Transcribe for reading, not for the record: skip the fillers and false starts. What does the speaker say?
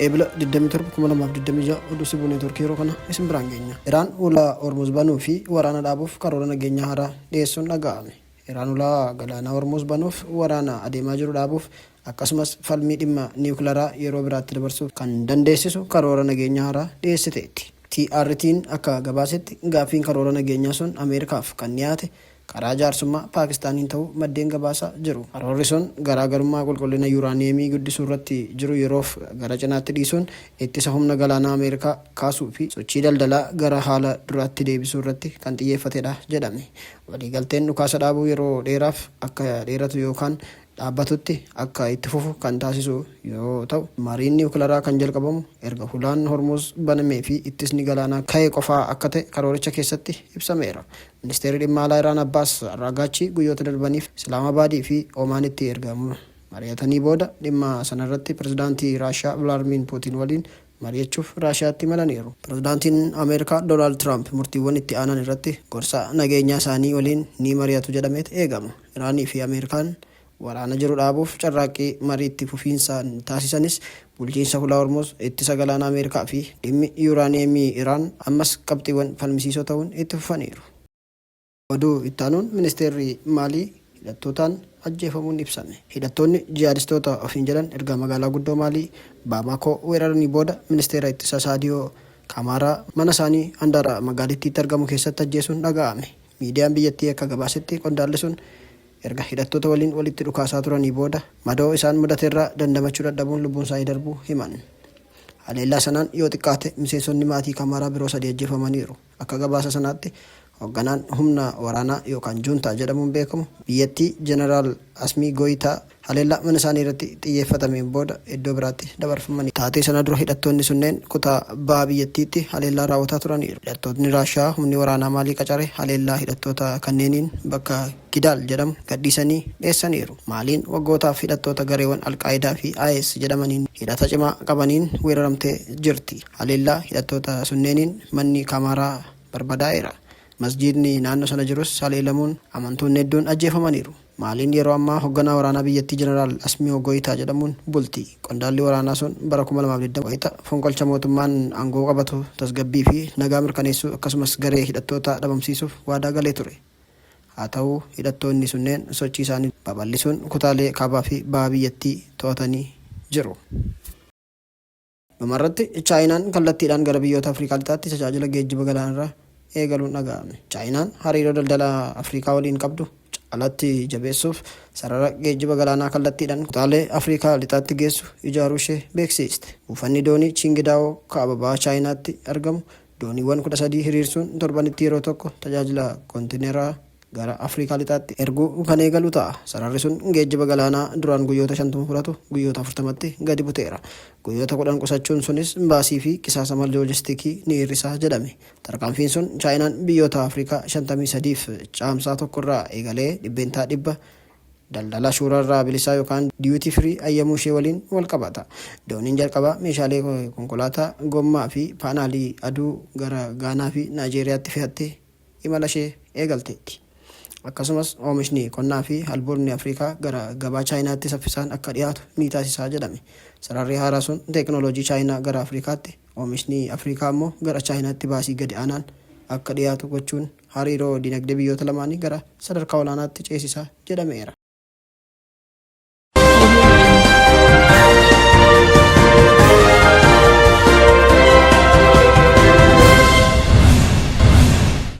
Eebila 27, 2026 oduu Sibuu Neetworkii yeroo kana isin biraan geenya. Iraan ulaa Hormuz banuu fi waraana dhaabuuf karoora nageenyaa haaraa dhiyeessuun dhaga'ame. Iraan ulaa galaanaa Hormuz banuuf, waraana adeemaa jiru dhaabuuf, akkasumas falmii dhimma niwukilaraa yeroo biraatti dabarsuuf kan dandeessisu karoora nageenyaa haaraa dhiyeessiteetti. TRT'n akka gabaasetti, gaaffiin karoora nageenyaa sun Ameerikaaf kan dhiyaate karaa jaarsummaa Paakistaaniin ta'uu maddeen gabaasaa jiru. Karoorri sun garaa garummaa qulqullina yuuraaniyeemii guddisuurratti jiru yeroof gara cinaatti dhiisuun ittisa humna galaanaa Ameerikaa kaasuu fi sochii daldalaa gara haala duraatti deebisuu irratti kan xiyyeeffatedha jedhame. Waliigalteen dhukaasa dhaabuu yeroo dheeraaf akka dheeratu yookaan dhaabbatutti akka itti fufu kan taasisu yoo ta'u, mariin niwukilaraa kan jalqabamu erga hulaan Hormuuz banamee fi ittisni galaanaa ka'e qofaa akka ta'e karooricha keessatti ibsameera. Ministeerri Dhimma Alaa Iraan Abbaas Arraagaachii guyyoota darbaniif Islaamabaadii fi Omaanitti erga mari'atanii booda dhimma sanarratti Pirezidaantii Raashiyaa Vilaadmiin Puutiin waliin mari'achuuf Raashiyaatti imalaniiru. Pirezidaantiin Ameerikaa Doonaald Tiraamp murtiiwwan itti aanan irratti gorsa nageenyaa isaanii waliin ni mari'atu jedhameet eegama. Iraanii fi Ameerikaan waraana jiru dhaabuuf carraaqqii marii itti fufiinsaan taasisanis, bulchiinsa Hulaa Hormuuz, ittisa galaanaa Ameerikaa fi dhimmi yuuraaniyeemii Iraan ammas qabxiiwwan falmisiisoo ta'uun itti fufaniiru. Oduu ittaanuun Ministeerri Maalii hidhattootaan ajjeefamuun ibsame. Hidhattoonni jihaadistoota ofiin jedhan erga magaalaa guddoo Maalii Baamaakoo weeraranii booda Ministeera Ittisa Saadiyoo Kaamaaraa mana isaanii handaara magaalittiitti argamu keessatti ajjeesuun dhaga'ame. Miidiyaan biyyattii akka gabaasetti qondaalli sun erga hidhattoota waliin walitti dhukaasaa turanii booda madoo isaan mudaterraa dandamachuu dadhabuun lubbuunsaanii darbuu himan. Haleellaa sanaan yoo xiqqaate miseensonni maatii Kamaaraa biroo sadi ajjeefamaniiru. Akka gabaasa sanaatti hogganaan humna waraanaa yookaan Juuntaa jedhamuun beekamu biyyattii Jeneraal Asmii Gooyitaa haleellaa mana isaanii irratti xiyyeeffatameen booda iddoo biraatti dabarfamaniiru. Taatee sana dura hidhattoonni sunneen kutaa baha biyyattiitti haleellaa raawwataa turaniiru. Hidhattootni Raashiyaa humni waraanaa Maalii qacare haleellaa hidhattoota kanneeniin bakka Kidaal jedhamu gadhiisanii dheessaniiru. Maaliin waggootaaf hidhattoota gareewwan Al-Qaayidaa fi IS jedhamaniin hidhata cimaa qabaniin weeraramtee jirti. Haleellaa hidhattoota sunneeniin manni Kaamaaraa barbadaa'eera. Masjiidni naannoo sana jirus haleelamuun amantoonni hedduun ajjeefamaniiru. Maaliin yeroo ammaa hogganaa waraanaa biyyattii Jeneraal Asmiyoo Goyitaa jedhamuun bulti. Qondaalli waraanaa sun bara 2020 wayita fonqolcha mootummaan aangoo qabatu tasgabbii fi nagaa mirkaneessuu akkasumas garee hidhattootaa dhabamsiisuuf waadaa galee ture. Haa ta'uu hidhattoonni sunneen sochii isaanii babal'isuun kutaalee kaabaa fi baha biyyattii to'atanii jiru. Dhumarratti Chaayinaan kallattiidhaan gara biyyoota Afrikaa Lixaatti tajaajila geejjiba galaanarraa eegaluun dhaga'ame. Chaayinaan hariiroo daldalaa Afrikaa waliin qabdu caalatti jabeessuuf sarara geejjiba galaanaa kallattiidhaan kutaalee Afrikaa Lixaatti geessu ijaaruushee beeksiiste. Buufanni doonii Chiingidaawoo kaaba baha Chaayinaatti argamu dooniiwwan 13 hiriirsuun torbanitti yeroo tokko tajaajila kontineraa gara Afrikaa Lixaatti erguu kan eegalu ta'a. Sararri sun geejjiba galaanaa duraan guyyoota 50 fudhatu guyyoota 40tti gadi buteera. Guyyoota 10 qusachuun sunis baasii fi qisaasama loojistikii ni hir'isa jedhame. Tarkaanfiin sun Chaayinaan biyyoota Afrikaa 53f Caamsaa 1 irraa eegalee %100 daldala ashuuraarraa bilisaa yookaan duty free ayyamuu ishee waliin walqabata. Dooniin jalqabaa meeshaalee konkolaataa, gommaa fi paanaalii aduu gara Gaanaa fi Naayijeeriyaatti fe'atte imala ishee eegalteetti. Akkasumas oomishni qonnaa fi albuudni Afrikaa gara gabaa Chaayinaatti saffisaan akka dhiyaatu ni taasisa jedhame. Sararri haaraa sun teeknooloojii Chaayinaa gara Afrikaatti, oomishni Afrikaa ammoo gara Chaayinaatti baasii gadi aanaan akka dhiyaatu gochuun hariiroo dinagdee biyyoota lamaanii gara sadarkaa olaanaatti ceesisa jedhameera.